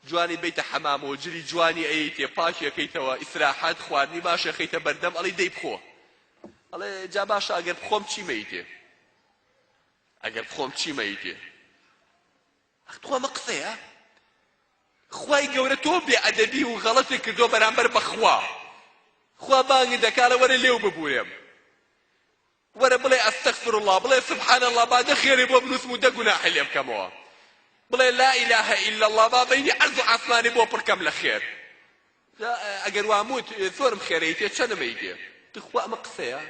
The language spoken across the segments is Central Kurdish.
جوانی بەیتە حەمامەوە جلی جوانی ئەیەیتێ پاکی ئەکەیتەوە ئیسراحەت خواردنی باش ئەخەیتە بەردەم ئەڵێی دەی بخۆ ئەڵێ جا باشە ئەگەر بخۆم چیم ئەیتێ ئەگەر بخۆم چیم ئەیتێ ئەخ تخوا ئەمە قسەیە خوای گەورە تۆ بێ ئەدەبی و غەڵەتێک کردووە بەرامبەر بە خوا خوا بانگت دەکا ئەڵێ وەرە لێو ببورێم وەرە بڵێ استغفر اللە بڵێ سبحان اللە با دە خێرێ بۆ بنووسم و دە گوناحی لێ بکەمەوە بڵێ لا اله الا اللە با بەینی عەرز و عاسمانی بۆ پڕکەم لە خێر ئەگەر واموت زۆرم خێرەیتێ چەنم ئەیتێ تخوا ئەمە قسەیە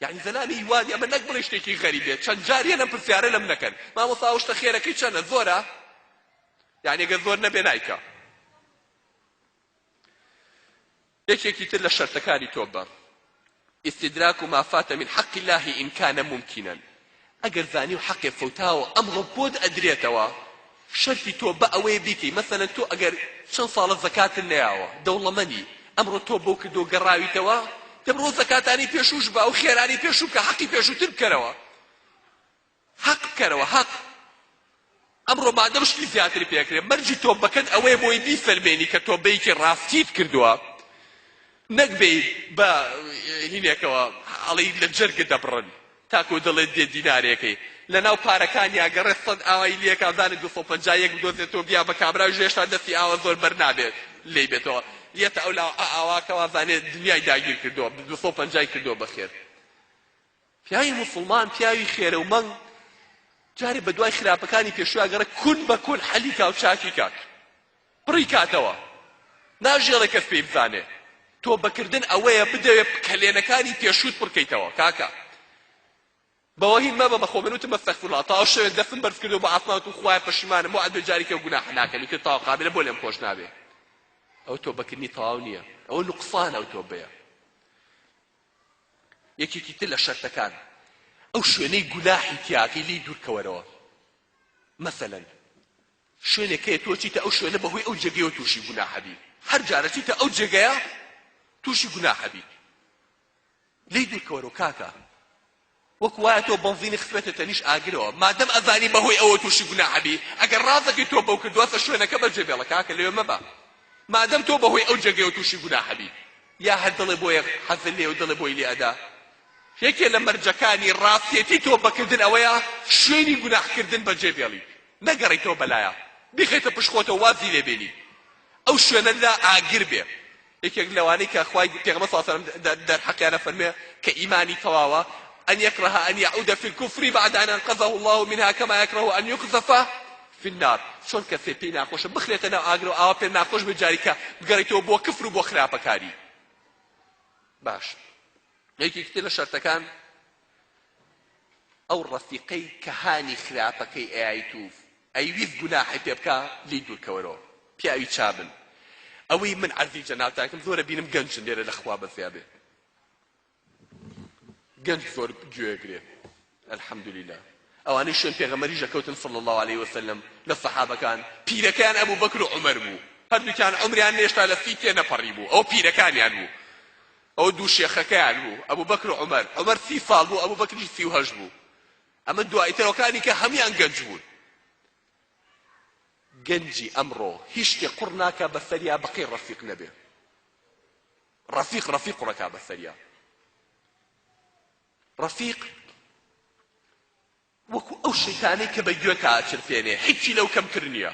یعنی زەلامی هیوادی ئەمە نەک بڵێ شتێکی غەریب بێت چەند جار یەنەم پرسیارە لەم نەکەن مامۆستا ئەو شتە خێرەکەی چەنە زۆرە یعنی گەر زۆر نەبێ نایکە یەکێکی تر لە شەرتەکانی تۆبە، استدراک ما فات من حق اللە ان کان ممکنا، ئەگەر زانیو حەقێ فەوتاوە ئەمڕۆ بۆت ئەدرێتەوە، شەرتی تۆبە ئەوەیە بیکەی، مەسەلەن تۆ ئەگەر چەند ساڵە زەکاتت نەیاوە، دەوڵەمەنی، ئەمڕۆ تۆبەو کردو گەڕاویتەوە، دە بڕۆ زەکاتانی پێشووش بە، ئەو خێرانەی پێشوو بکە، حەقی پێشووتر بکەرەوە. هەق بکەرەوە هەق. ئەمڕۆ مادەم شتی زیاتر پێکرێ مەرجی تۆبەکەت ئەوەیە بۆی بیسەلمێنی کە تۆبەیەکی ڕاستیت کردووە نەک بێی بە هینێکەوە ئەڵێی لە جەرگت دەبڕن تاکو دڵێت دێ دینارێکەی لەناو پارەکانیا گەڕێ سەد ئاوای لێکا بزانێ 251 بدۆزێتەوە بیا بە کابراویش هێشتا دەستی ئاوا زۆر بەر نابێت لێی بێتەوە یەتە ئەو لاوە ئاواکە وازانێ دنیای داگیر کردووە 250 کردووە بەخێر پیاوی موسڵمان پیاوی خێرە و مەنگ جارێ بەدوای خراپەکانی پێشویا گەڕێ کون بە کون حەلی کا و چاکی کات پڕی کاتەوە ناژێڵێ کەس پێی بزانێ تۆبەکردن ئەوەیە بدەوێ کەلێنەکانی پێشووت پڕکەیتەوە کاکە بەوە هین مەبە بەخۆ من وتم ئەستەغفراللە تاو شەوێک دەستم بەرز کردەوە بۆ ئاسمان وتم خوایە پەشیمانم وەعد بێ جارێکی ئەو گوناحە ناکەم ئیتر تاو قابلە بۆ لێم خۆش نابێ ئەو تۆبەکردنی تەواو نییە ئەوە نوقسانە ئەو تۆبەیە یەکێکی تر لە شەرتەکان ئەو شوێنەی گوناحی تیاکەی لێی دوورکەوەرەوە مەسەلەن شوێنێک هەیە تۆ چیتە ئەو شوێنە بەهۆی ئەو جێگەیەوە تووشی گوناحە بی هەر جارە چیتە ئەو جێگەیە تووشی گوناحە بی لێی دوورکەوەرەوە کاکە وەک وایە تۆ بەنزینی خستبێتە تەنیشت ئاگرەوە مادەم ئەزانی بەهۆی ئەوە تووشی گوناحە بی ئەگەر ڕازەکەی تۆ بەو کردووە سە شوێنەکە بەجێ بێڵە کاکە لەوێ مەبە مادەم تۆ بەهۆی ئەو جێگەیەوە تووشی گوناحە بی یا هەر دڵێ بۆیە حەزت لێیە و دڵێ بۆی لێ ئەدا یەکێ لە مەرجەکانی ڕاستێتی تۆبەکردن ئەوەیە شوێنی گوناحکردن بەجێ بێڵی نەگەڕێیتەوە بەلایا بیخەیتە پشت خۆتەوە وازی لێ بێنی ئەو شوێنە لا ئاگر بێ یەکێک لەوانەی کە خوای پێغەمبەر صلی اللە علیه و سلم دەرحەقیانە فەرموێ کە ئیمانی تەواوە ان یکره ان یعود فی الکفر بعد ان انقذه الله منها کما یکره ان یقذف فی النار چۆن کەسێ پێی ناخۆشە بخرێتە ناو ئاگرەوە ئاوا پێ ناخۆش بێ جاری کە بگەڕێتەوە بۆ کفر و بۆ خراپەکاری باش یەکێکی تر لە شەرتەکان ئەو ڕەفیقەی کە هانی خراپەکەی ئەیایت و ئەیویست گوناحی پێ بکا لێی دوورکەوەرەوە پیاوی چابن ئەوەی من عەرزی جەنابتان کەم زۆرە بینم گەنجن لێرە لە خوا بەزیا بێ گەنج زۆر گوێگرێ الحمدلله ئەوانەی شوێن پێغەمبەریش دەکەوتن صلی الله علیه وسلم لە سەحابەکان پیرەکەیان ئەبوو بەکر و عومەر بوو هەردووکیان عومریان نێشتا لە سی تێنەپەڕی بوو ئەو پیرەکانیان بوو ئەو دوو شێخەکەیان بوو ئەبوبەکر و عومەر، عومەر 30 ساڵ بوو ئەبوبەکریش 38 بوو، ئەمە دوایترەکانی کە هەموویان گەنج بوون. گەنجی ئەمڕۆ هیچ شتێ قوڕ ناکا بەسەریا بەقەی ڕەفیق نەبێ، ڕەفیق ڕەفیق قوڕەکا بەسەریا. ڕەفیق وەکو ئەو شەیتانەی کە بە گوێتا ئەچرپێنێ هیچی لەو کەمتر نییە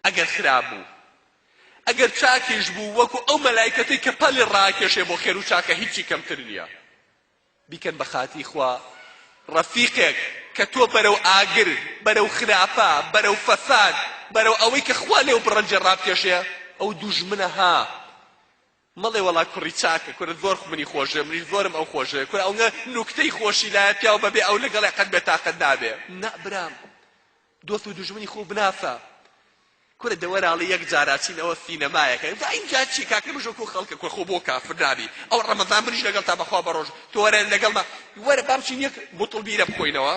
ئەگەر خراپ بوو ئەگەر چاکیش بوو وەکو ئەو مەلایکەتەی کە پەلی ڕاکێشێ بۆ خێر و چاکە هیچی کەمتر نییە بیکەن بە خاتری خوا ڕەفیقێک کە تۆ بەرەو ئاگر بەرەو خراپە بەرەو فەساد بەرەو ئەوەی کە خوا لێو بڕەنجێ ڕابکێشێ ئەو دوژمنە ها مەڵێ وەڵا کوڕی چاکە کورە زۆر منی خۆشدەوێ منیش زۆرم ئەو خۆشدەوێ کورە ئەونە نوکتەی خۆشی لایە پیاو بەبێ ئەو لەگەڵێ قەت بێتاقەت نابێ نا برام دۆست و دوژمنی خۆ بناسە کورە دەوەراڵی یەک جارا چین ئەوە سینەمایەکە دا ئینجا چی کاکە منش وەکو خەڵکە کورە خۆ بۆ کافر نابی ئەو ڕەمەزان منیش لەگەڵ تا بەخوا بەڕۆژ تۆ وەرە لەگەڵما وەرە با بچین یەک بوتڵ بیرە بخۆینەوە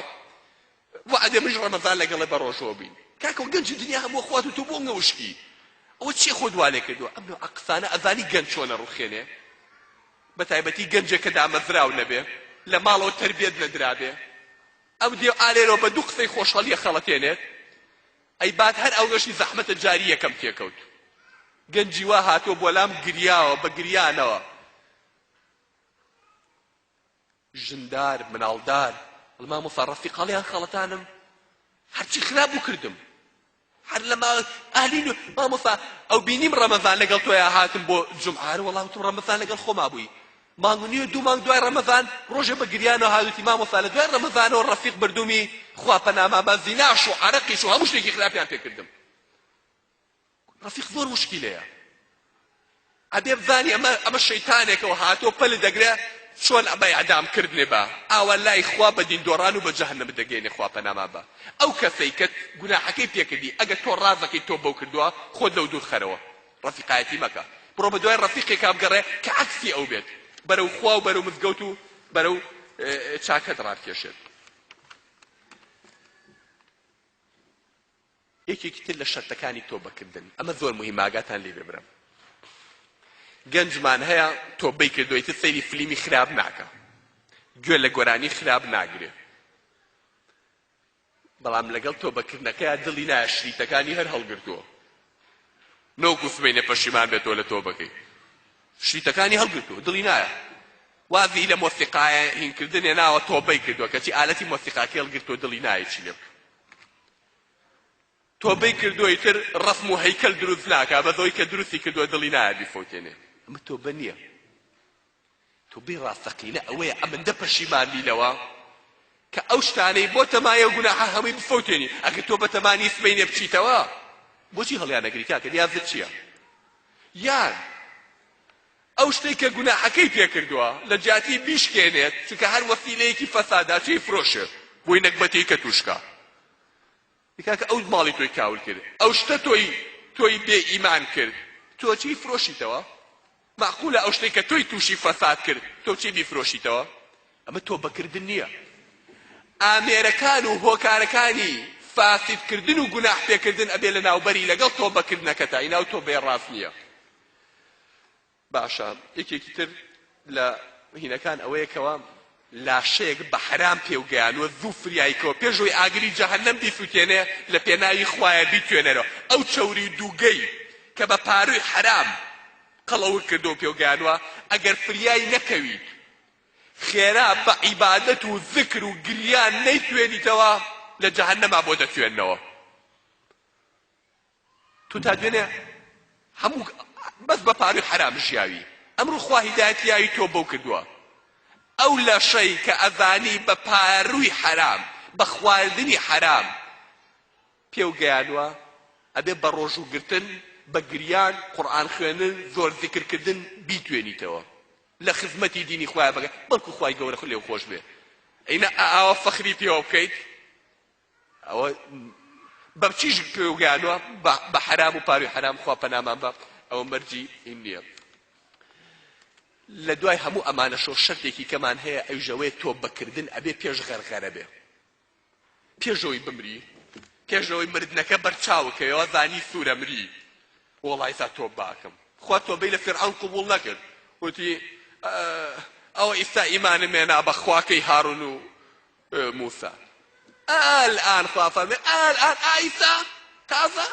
وەعدە منیش ڕەمەزان لەگەڵێ بەڕۆژوە بین کاکە گەنجی دنیا هەموو خوات و تۆ بۆ نەوشکی ئەوە چیە خۆت وا لێ کردووە ئەم نوعە قسانە ئەزانی گەنج چۆنە ڕوخێنێ بە تایبەتی گەنجێک کە دامەزراو نەبێ لە ماڵەوە تەربیەت نەدرابێ ئەو دێ ئالێرەوە بە دوو قسەی خۆشحاڵیە خەڵەتێنێت. ئەی بات هەر ئەوەشی زەحمەتە جاری یەکەم تێکەوت. گەنجی وا هاتووە بۆ لام گریاوە بە گریانەوە. ژندار، مناڵدار، ئەڵێ مامۆستا ڕەفیقاڵیان خەڵەتانم هەرچی خراپ بوو کردم. هەر لە ما ئەهلی نو مامۆستا ئەو بینیم ڕەمەزان لەگەڵ تۆیا هاتم بۆ جومعە هەر وەڵا وتم ڕەمەزان لەگەڵ خۆما بووی مانگ و نیو دوو مانگ دوای ڕەمەزان ڕۆژێ بە گریانەوە هاتوتی مامۆستا لە دوای ڕەمەزانەوە ڕەفیق بردومی خوا پەناما بە زیناش و عەرەقیش و هەموو شتێکی خراپیان پێکردم ڕەفیق زۆر مشکیلەیە ئەبێ بزانی ئەمە ئەمە شەیتانێکەوە هاتۆ پەل دەگرێ چۆن ئەمە ئیعدام کردنێ بە ئاوا لای خوا بە دین دۆڕان و بە جەهەنەمت دەگەیەنێ خوا پەنامان بە ئەو کەسەی کە گوناحەکەی پێکردی ئەگەر تۆ ڕازەکەی تۆ بەو کردووە خۆت لەو دوور خەرەوە ڕەفیقایەتی مەکە بڕۆ بە دوای ڕەفیقێکا بگەڕێ کە عەکسی ئەو بێت بەرەو خوا و بەرەو مزگەوت و بەرەو چاکەت ڕابکێشێت. یەکێکی تر لە شەرتەکانی تۆبەکردن، ئەمە زۆر موهیمە ئاگاتان لێ بێ برام. گەنجمان هەیە تۆبەی کردووە ئیتر سەیری فلیمی خراپ ناکا، گوێ لە گۆرانی خراپ ناگرێ، بەڵام لەگەڵ تۆبەکردنەکەیا دڵی نایە شریتەکانی هەر هەڵگرتووە. نەوەکو سبەینێ پەشیمان بێتەوە لە تۆبەکەی. شریتەکانی هەڵگرتووە دڵی نایە. وازی لە مۆسیقایە هینکردن هێناوە تۆبەی کردووە کەچی ئالەتی مۆسیقاکەی هەڵگرتووە دڵی نایە چی لێ بکا. تۆبەی کردووە ئیتر ڕەسم و هەیکەل دروست ناکا بەس ئەوەی کە دروستی کردووە دڵی نایە بیفەوتێنێ ئەمە تۆبە نییە تۆبەی ڕاستەقینە ئەوەیە ئەمەندە پەشیمان بینەوە کە ئەو شتانەی بۆ تەمایە و گوناحە هەمووی بفەوتێنی ئەگەر تۆ بەتەمانی سبەینێ بچیتەوە بۆچی هەڵیان نەگری کاکە نیازت چییە یان ئەو شتەی کە گوناحەکەی پێکردووە لە جیاتی بیشکێنێت چونکە هەر وەسیلەیەکی فەسادە چی فرۆشێ بۆی نەگبەتەی کە توشکا کاکە ئەو ماڵی تۆی کاول کرد ئەو شتە تۆی تۆی بێ ئیمان کرد تۆ چی فرۆشیتەوە معقولە ئەو شتێک کە تۆی تووشی فەساد کرد تۆ چی بیفرۆشیتەوە ئەمە تۆبەکردن نییە ئامێرەکان و هۆکارەکانی فاسدکردن و گوناح پێکردن ئەبێ لە ناوبەری لەگەڵ تۆبەکردنەکەتا ئیناو تۆبەی ڕاست نییە باشە یەکێکی تر لە هینەکان ئەوەیە کەوا لاشەیەک بە حەرام پێو گەیانوە زوو فریای کەوە پێش ئەوەی ئاگری جەهەنەم بیسوتێنێ لە پێناوی خوایە بیتوێنەرەوە ئەو چەوری و دووگەی کە بە پاروی حەرام قەڵەوت کردوە و پێو گەیانوە ئەگەر فریای نەکەویت خێرا بە عیبادەت و زکر و گریان نەیتوێنیتەوە لە جەهەنەما بۆ دەتوێنەوە. تۆ تا دوێنێ هەموو بەس بە پاروی حەرام ژیاوی ئەمڕۆ خوا هیدایەتی یاوی تۆ بەو کردووە ئەو لەشەی کە ئەزانی بە پاروی حەرام بە خواردنی حەرام پێو گەیانوە ئەبێ بە ڕۆژوو گرتن بە گریان قورئان خوێندن زۆر زیکر کردن بیتوێنیتەوە لە خزمەتی دینی خوایە بەگە بەڵکو خوای گەورە لێو خۆش بێ ئەینا ئاوا فەخری پێوە بکەیت ئەوە بە چیش پێوگانوە بە حەرام و پاروی حەرام خوا پەنامان بە ئەوە مەرجی هین نییە لە دوای هەموو ئەمانەشەوە شەرتێکی کەمان هەیە ئەویش ئەوەیە تۆبەکردن ئەبێ پێش غەرغەرە بێ پێشەوەی بمری پێشەوەی مردنەکە بەرچاوکەوە زانی سوورە مری وەڵای تا تۆب باکەم خوا تۆبەی لە فیرعەون قبوڵ نەکرد وتی ئەوە ئیستا ئیمانم هێنا بە خواکەی هارون و موسا الان خوا فەرمی الان ئایسا تازە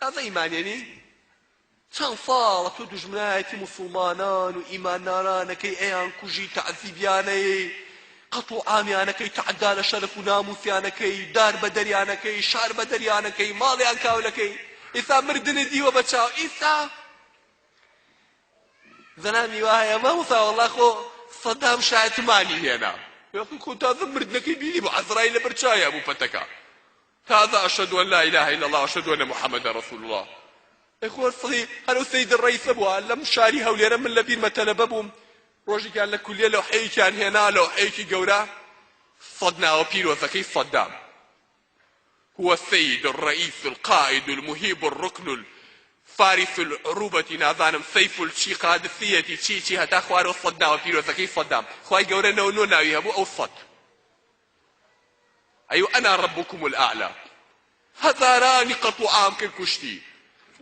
تازە ئیمانێنی چەند ساڵە تۆ دوژمنایەتی موسڵمانان و ئیماندارانەکەی ئەیان کوژی تەعزیبیانەی قەتڵ و عامیانەکەی تەعدا لە شەرەف و ناموسیانەکەی دار بە دەریانەکەی شار بە دەریانەکەی ماڵیان کاولەکەی ئیسا مردنت دیوە بە چاو ئیسا زەلامی وا هەیە مامۆستا وەڵا خۆ سەدام شایەتمانی هێنا یاخی خۆ تازە مردنەکەی بینی بوو عەزرایل لەبەر چاویا بوو پەتەکە تازە ئەشهەدو ئەن لا ئیلاهە ئیلا اللە ئەشهەدو ئەنە محەممەدە ڕەسول اللە ئەی خۆ سڵی هەر ئەو سەید ڕەیسە بووە لەم شاری هەولێرە من لە بیرمە تەلەبە بووم ڕۆژێکیان لە کولیە لەوحەیەکیان هێنا لەوحەیەکی گەورە سەد ناوە پیرۆزەکەی سەدام هو السید الرئیس القائد المهیب الرکن الفارس العروبە نازانم سیف الچی قادسیەتی چی چی هەتا خوارەوە سەد ناوە پیرۆزەکەی سەدام خوای گەورە نەوە نۆ ناوی هەبوو ئەو سەد ئەیو ئەنا ربکم الاعلی هەزارانی قەتڵ و عام کرد کوشتی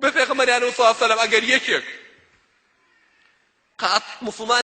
بە پێغەمبەریان صلی الله علیه و سلم ئەگەر یەکێک قات مسلمان.